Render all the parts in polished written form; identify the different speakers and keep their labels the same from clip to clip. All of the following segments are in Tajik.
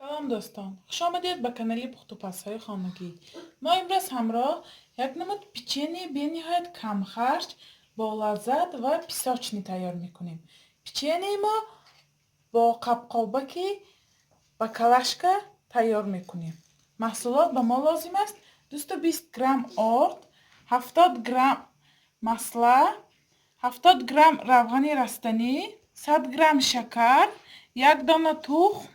Speaker 1: Салом, дӯстон! Хуш омадед ба канали пухтупазҳои хонагӣ. Мо имрӯз ҳамроҳ як намуд печенье бениҳоят камхарҷ, бо лаззат ва песочный тайёр мекунем. Печеньеи мо бо қабқобаки баклажка тайёр мекунем. Маҳсулот ба мо лозим аст: 220 грамм орд, 70 грамм масла, 70 грамм равғани растанӣ, 100 грамм шакар, як дона тухм,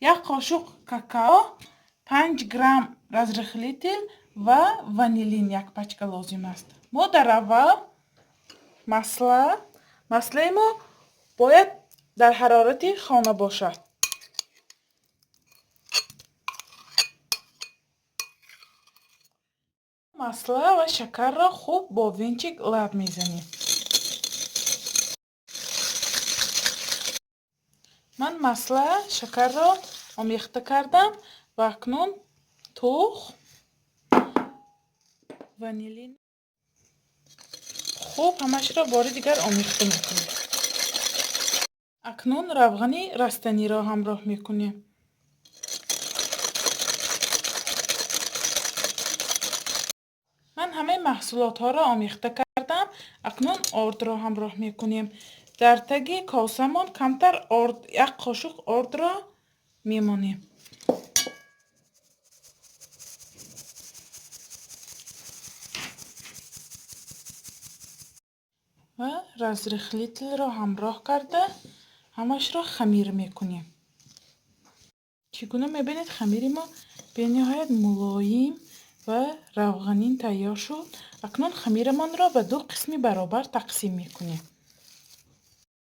Speaker 1: як қошуқ какао, 5 грамм разрыхлитель ва ванилин як пачка лозим аст. Мо дар аввал маслаи мо бояд дар ҳарорати хона бошад. Масла ва шакарро хуб бо венчик лаб мезанем. Ман масла шакарро омехта кардам ва акнун тухм, ванилин хуб ҳамашро бори дигар омехта мекунем. Акнун равғани растаниро ҳамроҳ мекунем. Ман ҳамаи маҳсулотҳоро омехта кардам. Акнун ордро ҳамроҳ мекунем. Дар таги косамон камтар орд, як қошуқ ордро мемонем. Ва разрыхлительро ҳамроҳ карда ҳамашро хамир мекунем. Чӣ гуна мебинед, хамири мо бениҳоят мулоим ва равғанин тайёр шуд. Акнун хамирамонро ба ду қисми баробар тақсим мекунем.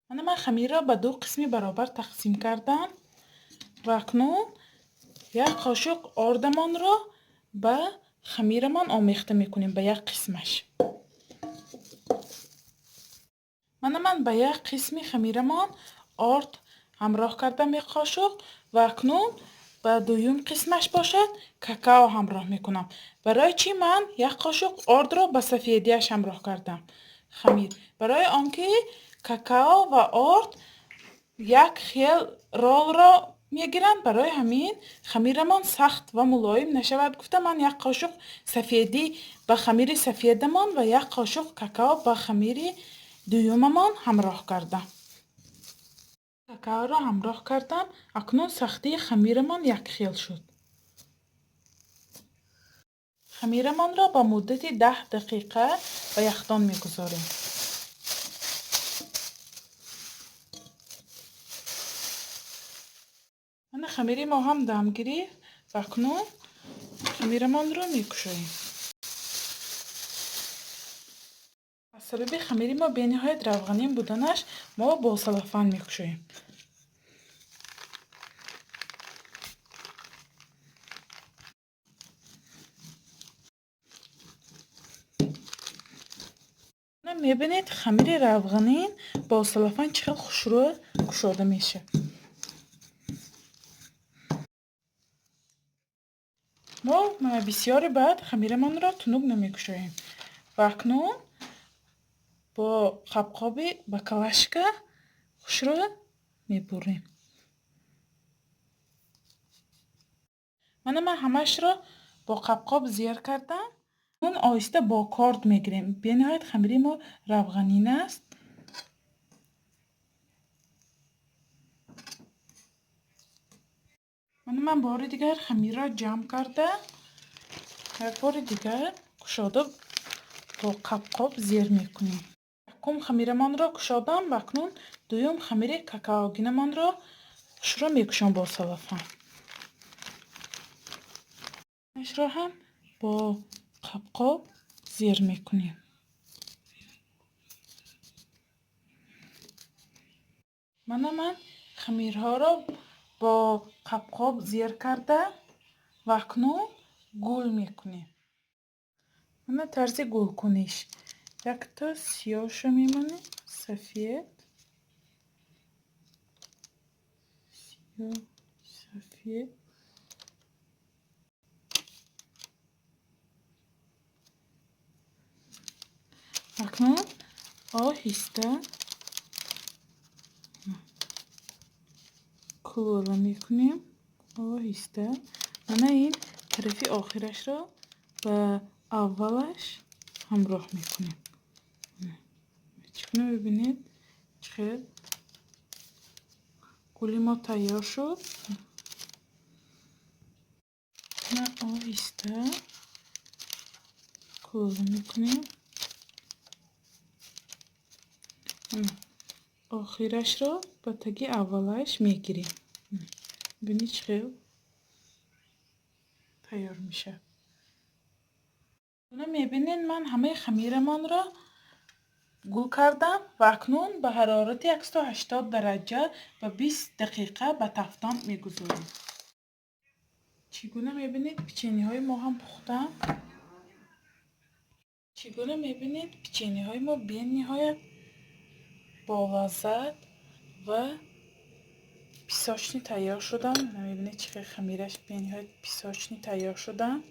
Speaker 1: Мана ман хамирро ба ду қисми баробар тақсим кардам ва акнун як қошуқ ордамонро ба хамирамон омехта мекунем, ба як қисмаш. Мана ман ба як қисми хамирамон орд ҳамроҳ кардам, як қошуқ, ва акнун ба дуюм қисмаш бошад какао ҳамроҳ мекунам. Барои чӣ ман як қошуқ ордро ба сафедияш ҳамроҳ кардам хамир? Барои он ки какао ва орд як хел ролро мегиранд, барои ҳамин хамирамон сахт ва мулоим нашавад гуфта ман як қошуқ сафедӣ ба хамири сафедамон ва як қошуқ какао ба хамири дуюмамон ҳамроҳ кардам. Какаоро ҳамроҳ кардам. Акнун сахтии хамирамон якхел шуд. Хамирамонро ба муддати 10 дақиқа ба яхдон мегузорем. Мана хамири мо ҳам дам гирифт ва акнун хамирамонро мекушоем. Аз сабаби хамири мо бениҳоят равғанин буданаш мо бо салафан мекушоем. Мебинед, хамири равғанин бо салафан чӣ хел хушрӯ кушода мешавад. Мо бисёре баъд хамирамонро тунук намекушоем ва акнун бо қабқоби баклажка хушрӯ мебурем. Мана ман ҳамаашро бо қабқоб зер кардам. Он оҳиста бо корд мегирем. Бениҳоят хамири мо равғанин аст. Мана ман бори дигар хамирро ҷамъ карда як бори дигар кушода бо қабқоб зер мекунем. Якум хамирамонро кушодам ва акнун дуюм хамири какаогинамонро хушрӯ мекушом бо салафан. Ашро ҳам бо қабқоб зер мекунем. Мана ман хамирҳоро бо қабқоб зер карда ва акнун гул мекунем. Мана тарзи гулкуниш. Якто сиёҳшо мемонем, сафед, сиёҳ, сафед. Акнун оҳиста кулола мекунем. Оҳиста мана ин тарафи охирашро ба аввалаш ҳамроҳ мекунем. Чӣ гуна мебинед, чӣ хел гули мо тайёр шуд. Оҳиста кулола мекунем. Охирашро ба таги аввалаш мегирем. Бинед, чӣ хел тайёр мешавад. Мебинед, ман ҳамаи хамирамонро гул кардам ва акнун ба ҳарорати 180 дараҷа ба 20 дақиқа ба тафтон мегузорем. Чӣ гуна мебинед, печеньеҳои мо ҳам пухтанд. Чӣ гуна мебинед, печеньеҳои мо бениҳоят болаззат ва песочный тайёр шуданд. Мебинед, чӣ хел хамираш бениҳоят песочный тайёр шуданд.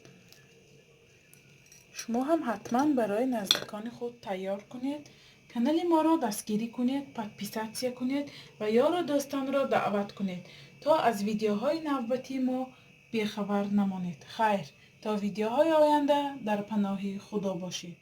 Speaker 1: Шумо ҳам ҳатман барои наздикони худ тайёр кунед. Канали моро дастгирӣ кунед, подписаться кунед ва ёру дӯстонро даъват кунед, то аз видеоҳои навбатии мо бехабар намонед. Хайр, то видеоҳои оянда дар паноҳи Худо бошед.